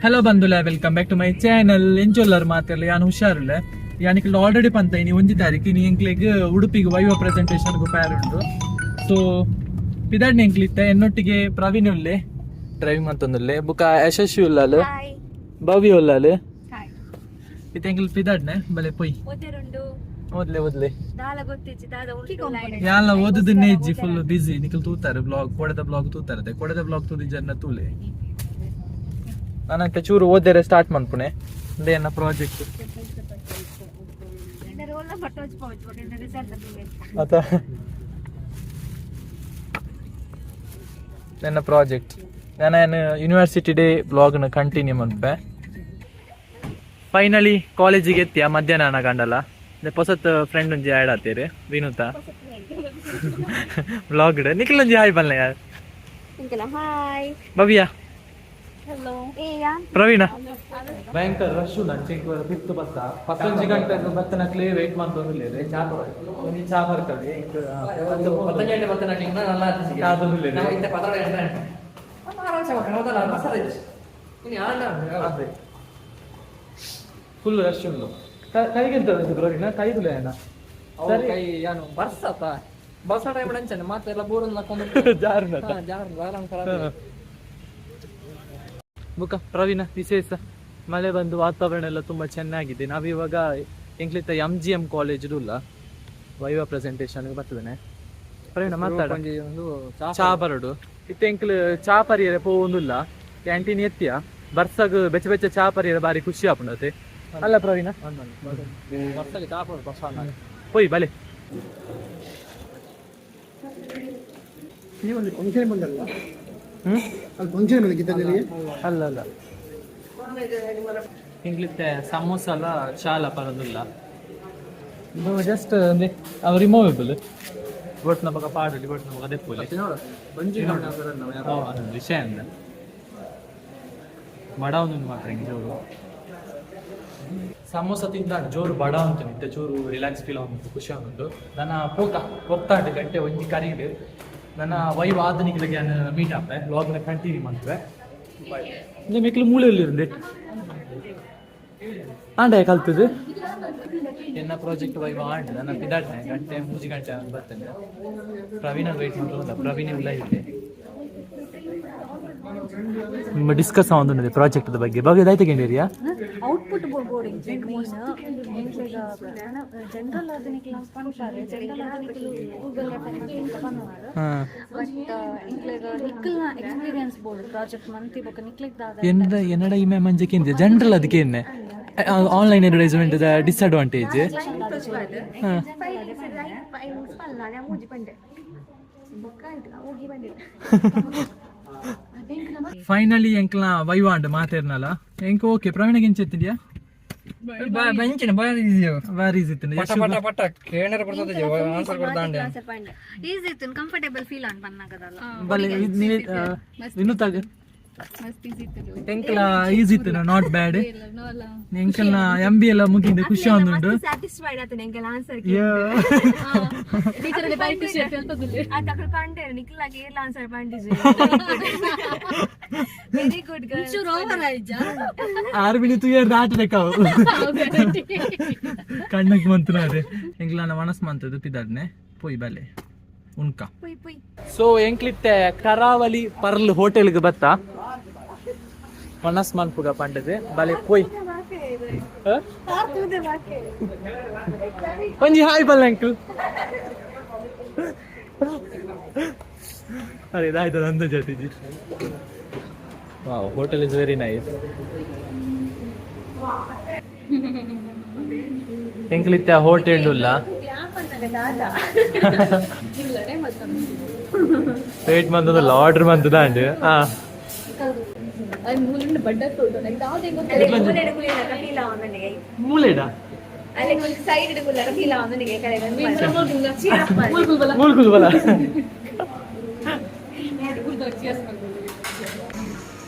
Hello ಬಂದುಲ, welcome back to my channel. ಎಂಚೊಲ್ಲರ್ ಮಾತೆರ್ಲ? ಯಾನ್ ಹುಷಾರುಲ್ಲೆ. ಯಾನಿಕಲ್ ಆಲ್ರೆಡಿ ಪಂತ, ಇನಿ 1 ತಾರೀಕು. ಇನಿ ಎಂಕ್ಲೆಗ್ ಉಡುಪಿಗೆ ವೈವ ಪ್ರೆಸೆಂಟೇಷನ್ ಪೇರ್ ಉಂಡು. ಸೊ ಪಿದಾಡ್ನೆ ಎಂಕ್ಲಿತ್ತ. ಎನ್ನೊಟ್ಟಿಗೆ ಪ್ರವೀಣ್ ಉಲ್ಲೆ, ಡ್ರೈವಿಂಗ್ ಮಂತೊಂದುಲ್ಲೆ. ಬುಕ ಯಶಸ್ವಿ ಉಲ್ಲಾಲ್, ಭವ್ಯ ಉಲ್ಲಾಲ್. ಇತ್ತೆ ಎಂಕ್ಲ್ ಪಿದಾಡ್ನೆ, ಬಲೆ ಪೊಯ್. ಓದೆರುಂಡು. ಓದ್ಲೆ ಓದ್ಲೆ. ದಾಲ ಗೊತ್ತಿಜ್ಜಿ, ದಾದ ಉಂಟು. ಯಾನ್ಲ ಓದುದನ್ನೇ ಇಜ್ಜಿ, ಫುಲ್ ಬಿಸಿ. ನಿಕಲ್ ತೂತಾರೆ ಬ್ಲಾಗ್, ಕೊಡದ ಬ್ಲಾಗ್ ತೂತಾರೆ. ಕೊಡದ ಬ್ಲಾಗ್ ತೂದಿ ಜನ ತೂಲೆ. ನಾನು ಚೂರು ಓದೇರೆ ಸ್ಟಾರ್ಟ್ ಮನ್ಪುನೆ ಎನ್ನ project. Role number touch pouch result. ಅತ ನನ್ನ ಪ್ರಾಜೆಕ್ಟ್. ನಾನು ಯೂನಿವರ್ಸಿಟಿ ಡೇ ಬ್ಲಾಗ್ನ ಕಂಟಿನ್ಯೂ ಮನ್ಪೆ. ಫೈನಲಿ ಕಾಲೇಜಿಗೆ ಎತ್ತಿಯ ಮಧ್ಯಾಹ್ನ ಕಂಡಲ್ಲ. ಪೊಸತ್ ಫ್ರೆಂಡ್ ಒಂಜಿ ಆ್ಯಡ್ ಆತೀರಿ, ವಿನೂತ ಬ್ಲಾಗ್. ನಿಖಿಲ್, ಒಂಜಿ ಹಾಯ್ ಬಲ್ಲೆ ಯಾರ್. ಹಾಯ್. ಭವ್ಯ. ಹಲೋ ಏ. ಪ್ರವೀಣ. ಭಯಂಕರ ರಶ್ ಉಂಡು. ಅಂಚೆ ಫಿಫ್ತ್ ಬತ್ತ 11 ಗಂಟೆ ಬತ್ತನಕ್ಲೆ ವೇಟ್ ಮಾಡ್ತೊಂದಿಲ್ಲ. ಚಾ, ಒಂಜಿ ಚಾ ಬರ್ತದೆ. 10 ಗಂಟೆ ಬತ್ತನ ನಲ್ಲ. ಕಾದೊಂದುಲ್ಲೆರ್. ಇಂತ 12 ಗಂಟೆ ಆರಾಮ್ಸೆ. ಫುಲ್ ರಶ್ ಉಂಡು. ಕೈಗೆ ಎಂತ ಪ್ರವೀಣ? ಕೈದುಲೆ ಅಣ್ಣ. ಸರಿ. ಕೈ ಏನು ಬರ್ಸತ್ತ, ಬರ್ಸ ಟೈಮ್ ಅಂಚನೆ ಮತ್ತೆ ಎಲ್ಲ ಬೋರ್ ಹಾಕೊಂಡು. ಜಾರುನ. ಜಾರ್ ಆರಾಮ್ ಖರಾಬ್. ಬುಕ್ಕ ಪ್ರವೀಣ, ವಿಶೇಷ ಮಳೆ ಬಂದು ವಾತಾವರಣ ಎಲ್ಲ ತುಂಬಾ ಚೆನ್ನಾಗಿದೆ. ನಾವಿವಾಗ ಎಂಕ್ಲಿತ್ತ ಎಂ ಜಿ ಎಂ ಕಾಲೇಜ್ ಉಲ್ಲ, ವೈವಾ ಪ್ರೆಸೆಂಟೇಷನ್ ಬರ್ತದೇನೆ. ಪ್ರವೀಣ, ಮಾತಾಡ. ಒಂಜಿ ಒಂದು ಚಾ. ಚಾ ಬರಡು. ಇತ್ತೆ ಎಂಕ್ಲು ಚಾ ಪರಿಯರೆ ಪೋವೊಂದುಲ್ಲ. ಕ್ಯಾಂಟೀನ್ ಎತ್ತಿಯ. ಬರ್ಸಗ್ ಬೆಚ್ಚ ಬೆಚ್ಚ ಚಾ ಪರಿಯರೆ ಬಾರಿ ಖುಷಿ ಆಪುಂಡತೆ ಅಲ್ಲ ಪ್ರವೀಣ? ಬರ್ಸಗೆ ಚಾ ಬರ್ಸ. ಪೋಯ್ ಬಲೆ. ನೀವು ಅಲ್ಲಿ ಫಂಕ್ಷನ್ ಬಂದಲ್ಲ? ಹ್ಮ್. ಅಲ್ಲಿ ಫಂಕ್ಷನ್ ಬಂದ ಗೀತಾಂಜಲಿಗೆ. ಅಲ್ಲ ಅಲ್ಲ, ಎಂಕ್ಲಿತ್ತೆ ಸಮೋಸ ಅಲ್ಲ, ಚಾಲ ಪರದಿಲ್ಲ. ಇದು ಜಸ್ಟ್ ಅಂದ್ರೆ ಅವು ರಿಮೂವೇಬಲ್. ಬೊಟ್ನ ಬೊಕ ಪಾಡೊಲಿ, ಬೊಟ್ನ ಬೊಕ ದೆಪ್ಪೊಲಿ. ಬಂಜಿ. ವಿಷಯ ಅಂದ ಬಡ ಒಂದೊಂದು ಮಾತ್ರ ಹಿಂಗೆ ಜೋರು. ಸಮೋಸ ತಿಂದ ಜೋರು ಬಡ ಉಂಟು. ನಿತ್ತೆ ಚೂರು ರಿಲ್ಯಾಕ್ಸ್ ಫೀಲ್ ಆಗುಂಟು, ಖುಷಿ ಆಗುಂಟು. ನನ್ನ ಪೋಕ ಪೊಕ್ತಾಂಡು ಗಂಟೆ ಒಂಜಿ ಕರೀಡು. ನನ್ನ ವೈವ್ ಆದನಿಗಳಿಗೆ ಮೀಟ್ ಆಪೆ, ವ್ಲಾಗ್ನ ಕಂಟಿನ್ಯೂ ಮಾಡ್ತೇವೆ. ಮೆಕ್ಲು ಮೂಲೆಯಲ್ಲಿ ಇರಂದೆ ಆಂಡ ಕಲ್ತದ್ದು. ಎನ್ನ ಪ್ರಾಜೆಕ್ಟ್ ವೈವ್ ಆಂಡ್. ನನ್ನ ಪಿದಾಡ್ನೆ. ಗಂಟೆ 3 ಗಂಟೆ ಬರ್ತೇನೆ. ಪ್ರವೀಣ ವೇಟ್ ಮಾಡ್ಕೊಂಡು, ಪ್ರವೀಣ ಉಲ್ಲ ಇದೆ. ನಿಮ್ಮ ಡಿಸ್ಕಸ್ ಆವೊಂದುಂಡು ಪ್ರಾಜೆಕ್ಟ್ ಬಗ್ಗೆ. ಭವ್ಯ, ದಾಯ್ತ ಕೇಂದ್ರಿಯಾ? Output boarding main. ಜನರಲ್ ಆದನಿಕ್ಲ ಪನ್ಪಾರೆ, ಜನರಲ್ ಆದನಿಕ್ಲು ಗೂಗಲ್ ಪನ್ಪಾರೆ. ಬಟ್ ಇಂಕ್ಲೆಗ್ ನಿಕ್ಕಲ್ನ ಎಕ್ಸ್ಪೀರಿಯನ್ಸ್ ಬೋರ್ಡ್ ಪ್ರಾಜೆಕ್ಟ್ ಮಂತಿ ಬೊಕ ನಿಕ್ಲೆಗ್ ದಾದ. ಎನ್ನಡ ಎನ್ನಡ ಈ ಮಂಜೆ ಕೇಂದ್ರ ಜನರಲ್ ಅದಕ್ಕೆ ಎನ್ನೆ ಆನ್ಲೈನ್ ಅಡ್ವರ್ಟೈಸ್ಮೆಂಟ್ ಡಿಸ್ಅಡ್ವಾಂಟೇಜ್. ಮೂಜಿ ಪಂಡೆ ಬೊಕ್ಕ ಆಯ್ತು, ಹೋಗಿ ಬಂದಿಲ್ಲ. ಫೈನಲಿ ಎಂಕ್ಲ ವೈವಾಂಡ್ ಮಾತೇರ್ನಲ್ಲ. ಎಂಕ್ ಓಕೆ. ಪ್ರವೀಣಗೆ ಎಂಚೆತ್ತಿದ್ಯಾ? ಬಂಚಿನ ಬಾರಿ ಈಸಿ. ಬಾರಿ ಈಸಿ ಇತ್ತು. ಪಟ ಪಟ ಪಟ ಕೇಳರ ಬರ್ತದೆ, ಆನ್ಸರ್ ಕೊಡ್ತಾಂಡೆ. ಪಂಡೆ. ಈಸಿ ಇತ್ತು, ಕಂಫರ್ಟೇಬಲ್ ಫೀಲ್ ಅನ್ ಪನ್ನಾಗದಲ್ಲ. ಬಲೆ ನೀವೇ ವಿನುತಾಗ. ಎಂಕ್ಲ ಈಸಿ ಇತ್ತು, not bad. ಎಂಕಲ್ನ ಎಂ ಬಿ ಎಲ್ಲ ಮುಗಿಂದ ಖುಷಿ ಆವೊಂದುಂಡು. ಸ್ಯಾಟಿಸ್ಫೈಡ್ ಆತ ಎಂಕೆಲ್ಲ ಆನ್ಸರ್. ಅక్కడ ಪಂಡೆ ನಿಕ್ಲಾಗ ಏರ್ಲ ಆನ್ಸರ್ ಪಂಡಿಜಿ. Very good girl. ಚೂರು ಓವರ್ ಆಯ್ಜಾ? ಆರು ತುಯರ್ ದಾಟಬೇಕಾವು ಕಣ್ಣಕ್ಕೆ ಮಂತುನಾರೆ. ಎಂಕ್ಲ ಮನಸ್ ಮಂತದ್ದು ಪಿದಾಡ್ನೆ. ಪೋಯ್ ಬಲೆ ಉಣ್ಕ. ಪುಯ್ ಪುಯ್. ಸೊ ಎಂಕ್ಲಿತ್ತೆ ಕರಾವಳಿ ಪರ್ಲ್ ಹೋಟೆಲ್ಗೆ ಬತ್ತ. ಮನಸ್ ಮನ್ಪುಗ ಪಂಡದೆ, ಬಲೆ ಪೋಯ್. ಹ? ಒಂಜಿ ಹಾಯ್ ಬಲ್ಲ ಅಂಕಲ್. ಅರೆ, ಇದಾಯ್ತು ನಂದು ಜೊತೆಜಿ. Wow, hotel is very nice. ಎಂಕ್ಲಿತ್ತೆ hotel ಉಲ್ಲ. ವೇಟ್ ಬಂದದಲ್ಲ, ಆರ್ಡರ್ ಬಂದದ ಅಂಡ್ ಹಾ. ಮೂಲೆಡ ಸೈಡ್ ಫೀಲ್ ಆವೊಂದು. ಮೂಲ್ಕುಲ್ ಬಲ.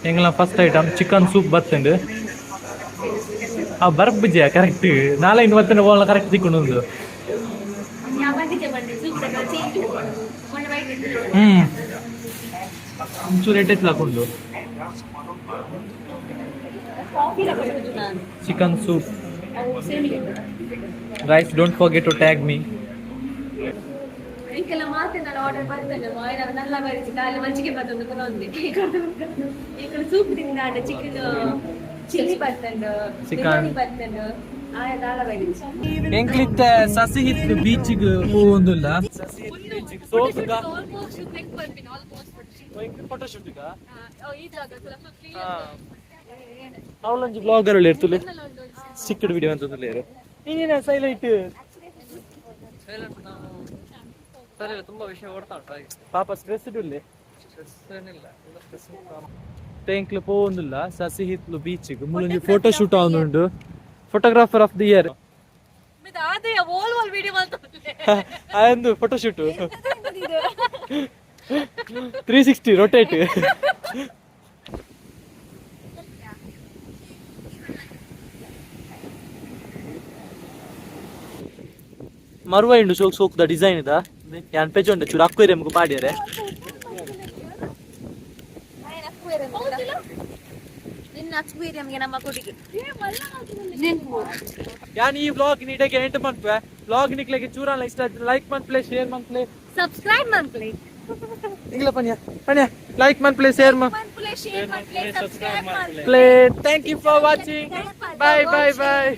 ಎಂಗ್ಲ ಫಸ್ಟ್ ಐಟಮ್ ಚಿಕನ್ ಸೂಪ್ ಬತ್ತಂಡು. ಆ ಬರ್ಬುಜೆ ಕರೆಕ್ಟ್ ನಾಳೆ ಬತ್ತಂಡು ಬೋಲ ಕರೆಕ್ಟ್ ತಿಕ್ಕೊಂಡು. ಒಂಚೂರು ಎಟ್ಟೆತ್ಲ ಹಾಕೊಂಡು. Chicken soup. Guys, don't forget to tag me. ಇಂಕೆಲ್ಲ ಮಾತೆ ನಾನು ಆರ್ಡರ್ ಬರ್ತೇನೆ ಮಾಯನ ನಲ್ಲ ಬರಿಚಿ ಅಲ್ಲಿ ಮಂಚಿಗೆ ಬರ್ತಂದು ಪುನೊಂದು ಈ ಕಡೆ ಸೂಪ್ ತಿಂದಾಂಡ ಚಿಕನ್ ಚಿಲ್ಲಿ ಬರ್ತಂಡು Chicken. Biryani ಬರ್ತಂಡು ಆಯ ದಾಲ ಬರಿಚಿ. ಎಂಕ್ಲಿತ್ತ ಸಸಿಹಿತ್ ಬೀಚ್ಗೆ ಪೋವೊಂದುಲ್ಲ. Photo shoot. ಅವಳೊಂಜಿ ಬ್ಲಾಗರ್ ಇರ್ತುಲೆ ಚಿಕ್ಕಡ್ ವಿಡಿಯೋ ಅಂತಂದ್ರೆ ನೀನೇನ ಸೈಲೈಟ್. ಸೈಲೆಂಟ್ ನಾವು ಸರಿ, ತುಂಬಾ ವಿಷಯ ಓಡ್ತಾ ಉಂಟು ಹಾಗೆ. ಪಾಪ ಸ್ಟ್ರೆಸ್ ಇಡುಲ್ಲೆ. ಸ್ಟ್ರೆಸ್ ಏನಿಲ್ಲ, ಎಲ್ಲ ಸ್ಟ್ರೆಸ್. ಟೆಂಕ್ಲು ಪೋವೊಂದುಲ್ಲ ಸಸಿಹಿತ್ಲು ಬೀಚ್ಗೆ. ಮೂಲೊಂಜಿ ಫೋಟೋ ಶೂಟ್ ಆವೊಂದುಂಡು. ಫೋಟೋಗ್ರಾಫರ್ ಆಫ್ the year ಒಂದು ಫೋಟೋ ಶೂಟ್ 360 ರೊಟೇಟ್. ಮರುವ ಇಂಡು ಸೋಕ್ ಸೋಕ್ದ ಡಿಸೈನ್ ಇದ. ಯಾನ್ ಪೆಜೊಂಡ ಚೂರು ಅಕ್ವೇರಿಯಂಗ್ ಪಾಡ್ಯರೆ. ನಿನ್ನ ಅಕ್ವೇರಿಯಂಗೆ ನಮ್ಮ ಕೊಡಿಗೆ. ಯಾನ್ ಈ ವ್ಲಾಗ್ ನೀಟಾಗಿ ಎಂಟು ಮನ್ಪೆ. ವ್ಲಾಗ್ ನಿಕ್ಲೆಗೆ ಚೂರಲ್ಲ ಇಷ್ಟ ಲೈಕ್ ಮನ್ಪ್ಲೆ, ಶೇರ್ ಮನ್ಪ್ಲೆ, ಸಬ್ಸ್ಕ್ರೈಬ್ ಮನ್ಪ್ಲೆ. ಇಂಗ್ಲ ಪನ್ಯ ಪನ್ಯ, ಲೈಕ್ ಮನ್ಪ್ಲೆ, ಶೇರ್ ಮನ್ ಮನ್ಪ್ಲೆ, ಶೇರ್ ಮನ್ಪ್ಲೆ, ಸಬ್ಸ್ಕ್ರೈಬ್ ಮನ್ಪ್ಲೆ. Play. Thank you for watching. Bye bye bye.